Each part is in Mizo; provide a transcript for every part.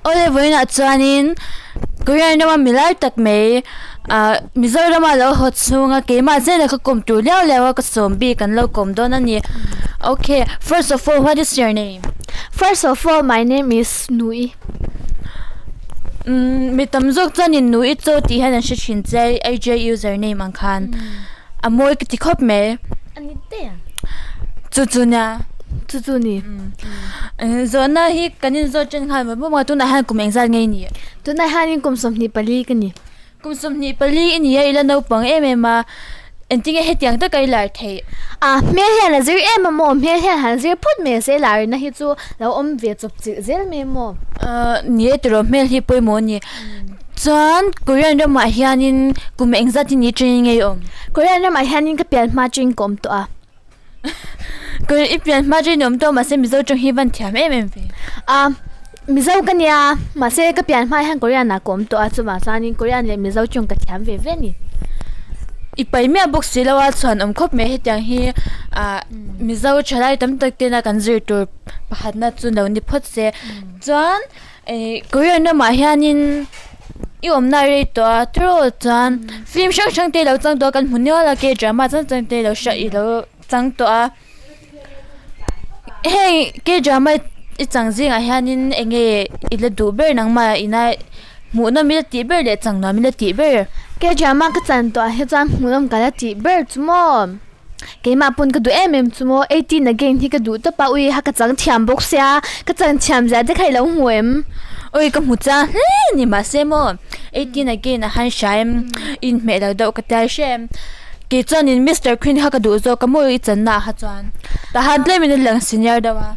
Awle vawiinah chuanin Korean rama milai tak mai ah Mizorama lo haw chhunga keimah zela ka kawm tur liau liau a ka sawm bik an lo kawm dawn a ni. Okay, first of all what is your name? First of all my name is Nui. Umm mi tam zawk chuanin Nui chaw tih hian an hre thin che IG user name ang khan a mawi ka ti khawp mai. A ni daih ang. Chu chu nia. Chu chu ni. Zawhna hi kan inzawt ṭan nghal mawp mawp a, tunah hian kum engzat nge i nih? Tunah hianin kum 24 ka ni. Kum 24 i ni a, i la naupang em em a, engtin nge hetiang taka i lar theih? A, hmel hian a zir em a maw? Hmel hian han zir phut mai se larina hi chu lo awm ve chawp chilh zel mai maw? Ni e tiraw hmel hi pawimawh a ni. Chuan Korean ramah hianin kum engzat hi ni training nge i awm? Korean ramah hianin ka pian hma training ka awm tawh a. Korean i pian hma training awm tawh mahse Mizo tawng hi van thiam em em ve. A, Mizo ka nia mahse ka pian hma hian Korean ah ka awm tawh a chuvang chuanin Korean leh Mizo tawng ka thiam ve ve a ni. I pai miah bawk si lo a chhuan awm khawp mai hetiang hi ah Mizo thalai tam tak tena kan zir tur pakhatna chu lo ni phawt se. Chuan Ih Korean ramah hianin i awmna a rei tawh a tiraw chuan film hrang hrang te alo chang tawh a kan hmu nual a k drama chang chang te alo hria ilo chang tawh a heng k drama i chang zingah hianin eng nge i la duh ber nangmah ina hmuhnawm ila tih ber leh chang nuam ila tih ber. K drama ka chan tawh ah hi chuan hmuhnawm ka la tih ber chu maw. Keimah pawn ka duh em em chu maw 18 again hi ka duh tawp a ui ha ka chang thiam bawk sia ka chang thiam zia te kha i lo hmu em? Ui ka hmu chang hle a ni mahse maw 18 again a han hria em inhmeh lo deuh ka tia hria em kei chuanin Mister Queen kha ka duh zawk a maw i channa ah kha chuan tah han tlem in a lang senior deuh a.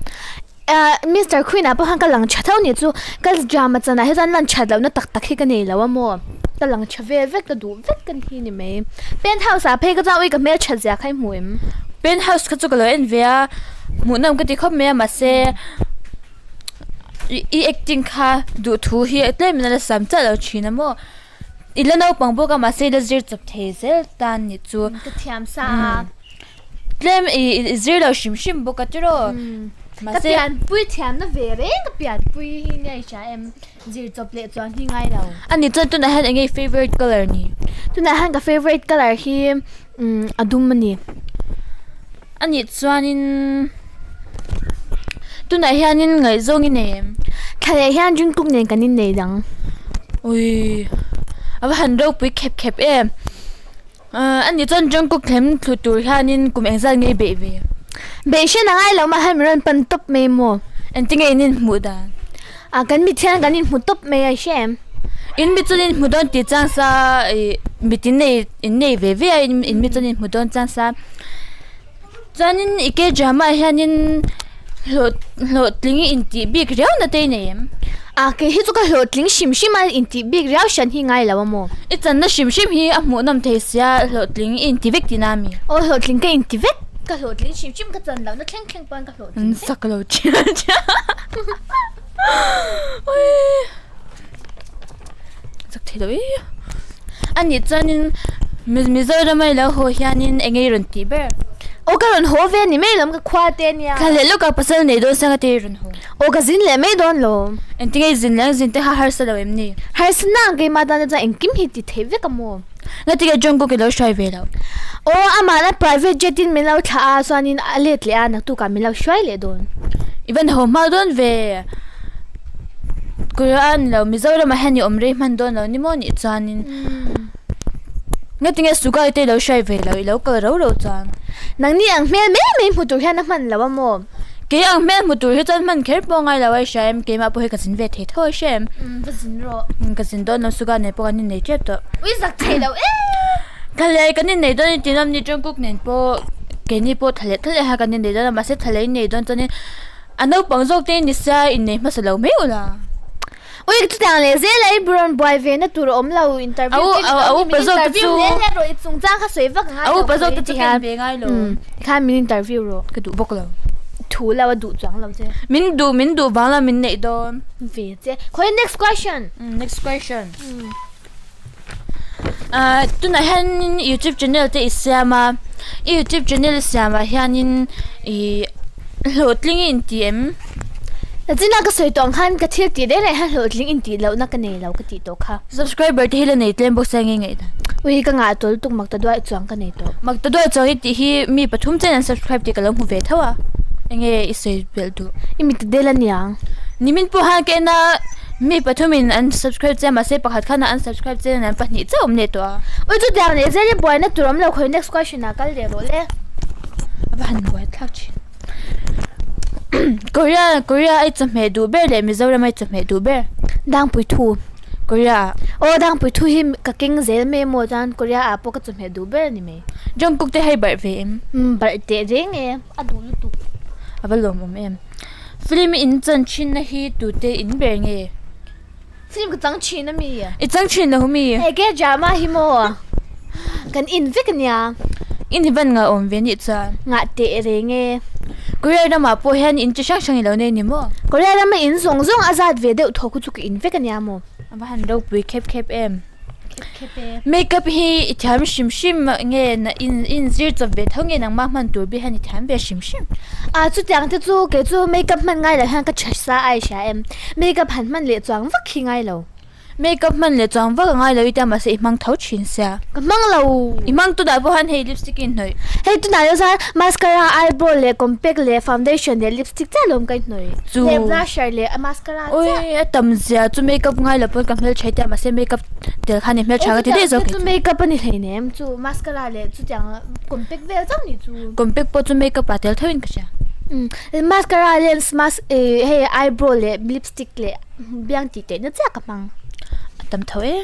Ahh Mister Queen ah pawh khan ka lang tha tho ni chu ka drama chanah hi chuan lan that lohna tak tak hi ka nei lo a maw ka lang tha vel vek ka duh vek ka ni ni mai penthouse ah phei ka chuan ui ka hmel that zia kha i hmu em? Penthouse kha chu ka lo en ve a hmuhnawm ka ti khawp mai a mahse i acting kha duhthu hi tlem in a la sam chiah lo thin a maw i la naupang bawk a mahse i la zir chawp thei zel tan ni chu ka thiam sa a. Tlem i zir lo hrim hrim bawk a tiraw. Ka pianpui thiamna ve reng ka pianpui hi nia i hria em zir chawp leh chuan hi ngai lo. A ni chuan tunah hian eng nge i favourite colour ni? Tunah hian ka favourite colour hi a dum a ni. A nih chuanin tunah hianin ngaihzawng i nei em? Thlaleh hian Jungkook nen kan innei dang. Ui a va han ropui khep khep em. A ni chuan Jungkook thlem thlu tur hianin kum engzat nge i beih ve? Beih hriat a ngai lo mah hian min rawn pan tawp mai maw? Engtin nge in inhmuh dan? A kan mit hian kan inhmu tawp mai a i hre em? In mit chuan inhmu dawn tih chang sa ih mit in nei in nei ve ve a in mit chuan inhmu dawn chang sa. Chuanin i K drama ah hianin hlawh hlawhtling intih bik riau na te i nei em? A kei hi chu ka hlawhtling hrim hrim a intih bik riau hran hi ngai lo a maw? I channa hrim hrim hi a hmuhnawm thei sia hlawhtling i inti vek tihna a mi? Aw hlawhtling ka inti vek, ka hlawhtling hrim hrim ka chan lohna thleng thleng pawn ka hlawhtling vek. Sak lo chiah chiah awii sak thei lo ee a nih chuanin Mizoram a ilo haw hianin eng nge i rawn tih ber? Aw ka rawn haw ve ni mai lawm ka khua te ania. Thla leh lawk a pasal nei dawn sanga te i rawn haw. Aw ka zin leh mai dawn lawm. Engtin nge i zin leh ang zin te kha harsa lo em ni? Harsa na ang keimah tan chuan engkim hi ti thei vek a maw? Ngatinge Jungkook i lo hruai ve loh? Aw amah na private jet in min lo thlah a chuanin a let leh a naktuk ah min lo hruai leh dawn. I van haw hma dawn ve. Korean lo Mizoram ah hian i awm rei hman dawn lo ni maw nih chuanin ngatinge Sugai te ilo hruai ve lo ilo kal ro ro chuan. Nangni ang hmel mai mai hmu tur hian a hman lo a maw? Kei ang hmel hmu tur hi chuan hman kher pawh ngai lo a i hria em keimah pawh hi ka zin ve thei tho a hria em. Umm va zin rawh. Ka zin dawn lo Suga nen pawh kan innei tep tawh. Ui zak thei lo e. Thlaleh kan innei dawn i tinawm ni Jungkook nen pawh keini pawh thlaleh thlaleh kha kan innei dawn a mahse thlaleh innei dawn chuanin A naupang zawk te ni sia innei hmasa lo mai ula. Ui chutiang leh zel a i rawn buai ve na tur a awm lo interview te min lo min interview hle hle rawh i chungchang kha sawi vak a ngai lo upa zawk te chu ken ve ngai lo tikhan min interview rawh ka duh bawk lo thu lo a duh chuang lo che min duh min duh vang la min neih dawn ve che khawi next question next question ah tunah hianin youtube channel te i siam a i youtube channel siamah hianin ih hlawhtling i inti em? Nachina ka sawi tawh ang khan ka thil tih reng reng hian hlawhtling intih lohna ka nei lo ka tih tawh kha. Subscriber te hi la nei tlem bawk se nge ngaihdan. Ui ka ngah tawl tuk mak ta duai chuang ka nei tawh. Mak ta duai chuang i tih hi mi pathum chen an subscribe tih ka lo hmu ve tho a. Enge i sawi belh duh. I mit ta del aniang. Nimin pawh han ka en a mi pathum in an subscribe che a mahse pakhat khan a unsubscribe che an pahnih chauh awm leh tawh a. Ui chutiang leh zel i buaina tur awm lo khawi next question ah kal leh rawh le. A va han buai thlak thin. Korea Korea ai chawhmeh duh ber leh Mizoram ai chawhmeh duh ber. Dangpui thu. Korea ah. Aw dangpui thu hi ka keng zel mai emaw chuan Korea ah pawh ka chawhmeh duh ber a ni mai. Jungkook te hei barh ve em? Umm barh teh reng e, a duh lutuk. A va lawmawm em. Film in chan thinna hi tute in ber nge? Film ka chang thin a mi? I chang thin lo mi? Hei ke drama hi maw? Kan in vek ania. In hi van ngah awm ve nih chuan. Ngah teh reng e. Korea ramah pawh hian in chi hrang hrang i lo nei ni maw? Korea rama in zawng zawng a zat ve deuh thaw khu chu ka in vek ania maw? A va han ropui khep khep em. Khep khep e. Makeup hi i thiam hrim hrim nge na in in zir chawp ve tho nge nangmah hman tur bik hian i thiam ve hrim hrim. Ah chutiang te chu kei chu makeup hman ngai loh hian ka tha sa a i hria em. Makeup han hman leh chuang vak hi ngai lo. Makeup hman leh chuang vak a ngai lo i tia mahse i hmang tho thin sia. Ka hmang lo. I hmang tunah pawh hian hei lipstick i inhnawih. Hei tunah hian chuan mascara, eyebrow leh compact leh foundation leh lipstick chiah lawm ka inhnawih. Chu. Leh blusher leh mascara chiah. Oi a tam zia chu makeup ngai lo pawn ka hmeltha i tia mahse makeup tel khan i hmeltha ka ti daih zawk kei chu. Makeup a ni hleinem chu mascara leh chutiang compact vel chauh ni chu. Compact pawh chu makeup ah tel tho in ka hria. Mascara lens mask hei eyebrow leh lipstick leh biang tih teh na chiah ka hmang. A tam tho e.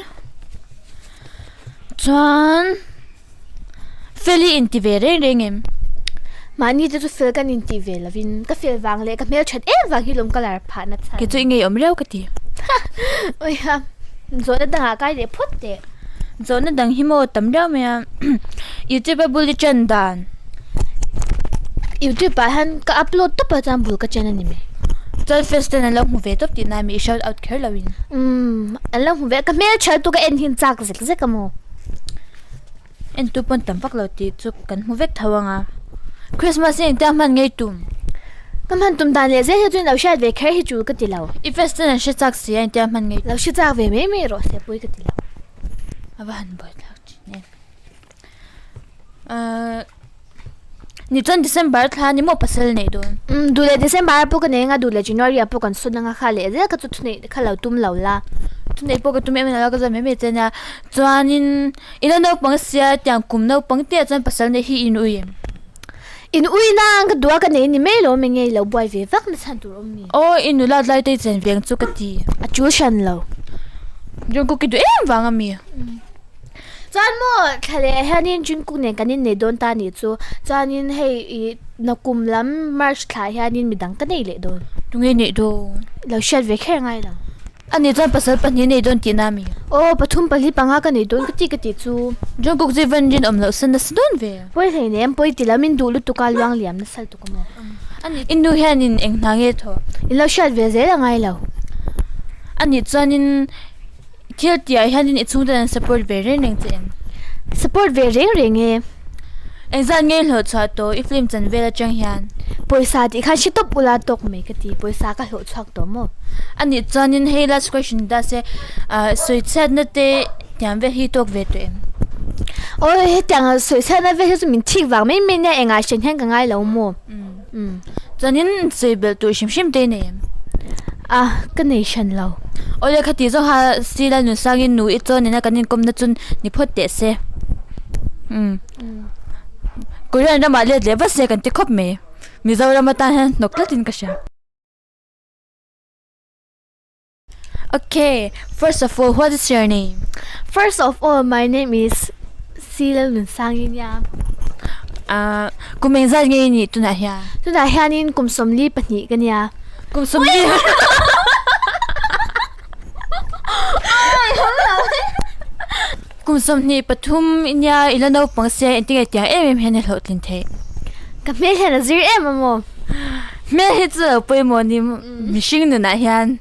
Chuan Feli inti ve reng reng em? Mahni te chu fel kan inti ve lovin ka fel vang leh ka hmelthat em vang hi lawm ka lar phah na chhan. Kei chu i ngeiawm riau ka ti. Awiha zawhna dangah kai leh phawt teh. Zawhna dang hi maw tam riau mai a YouTube a bul i ṭan dan. YouTube ah hian ka upload tawp a chuan bul ka ṭan a ni mai. Chuan fans ten an lo hmu ve tawp tihna mi i shout out kher lo in. Umm an lo hmu ve ka hmelṭha lutuk a en hi an chak zek zek a maw. En tu pawn tam vak lo tih chu kan hmu vek tho ang a. Christmas hi engtia hman ngei tum? Ka hman tum dan leh zel hi chuan lo hriat ve kher hi chu ka ti lo. I fans ten an hre chak si a engtia hman ngei tum? Lo hre chak ve mai mai rawh se pawi ka ti lo. A va han buai thlak thin em. Ahh ni chuan December thla ni maw pasal neih dawn? Umm duh leh December ah pawh ka nei anga duh leh January ah pawh kan sawn anga kha leh zel kha chu thuneih kha lo tum lo la. Thuneih pawh ka tum em em lo a ka zawm mai mai che ania chuanin i la naupang sia tiang kum naupang te ah chuan pasal neih hi in ui em? In ui na ang ka duh a ka nei ni mai lo eng nge i lo buai ve vak na chhan tur awm ni? Aw i nula tlai te i chen veng chu ka ti. A tul hran lo. Jungkook i duh em vang ami? Chuan maw thla leh hianin Jungkook nen kan innei dawn ta nih chu. Chuanin hei ih nakum lam March thla hianin midang ka nei leh dawn. Tunge neih dawn? Lo hriat ve kher ngai lo. A nih chuan pasal pahnih nei dawn tihna ami? Aw pathum pali panga ka nei dawn ka ti ka tih chu. Jungkook chu i van rinawm loh san nasa dawn ve. Pawi hleinem pawi ti lo min duh lutuk a luang liam nasa lutuk a maw. A nih i nu hianin eng hna nge thawh? In lo hriat ve zel a ngai lo. A nih chuanin Thil tihah hianin i chhungten an support ve reng reng che em? Support ve reng reng e. Engzat nge hlawh chhuah tawh i film chan vel atang hian? Pawisa tih khan hre tawp ula tawk mai ka ti, pawisa ka hlawh chhuak tawh maw? A nih chuanin hei last question ta se, sawichhiatna te tiang vel hi tawk ve tawh em? Aw hetiang sawichhiatna vel hi chu min thik vang mai mai nia engah hran hian ka ngai lo maw? Chuanin sawi belh tur hrim hrim te i nei em? A, ka nei hran lo. Awle khati zawng kha Sila Nunsangin nu i chaw nena kan inkawmna chu ni phawt teh se. Umm. Korean ramah let leh vat se kan ti khawp mai. Mizoram atan hian hnawk tlatin ka hria. Okay, first of all, what is your name? First of all, my name is Sila Nunsanginia. Uh, kum engzat nge i nih tunah hian? Tunah hianin kum 22 ka nia. Kum 40 Kum 23 i nia, i la naupang sia engtin nge tiang em em hian i hlawhtlin theih? Ka hmel hian a zir em a maw? Hmel hi chu lo pawimawh ni mihring nunah hian.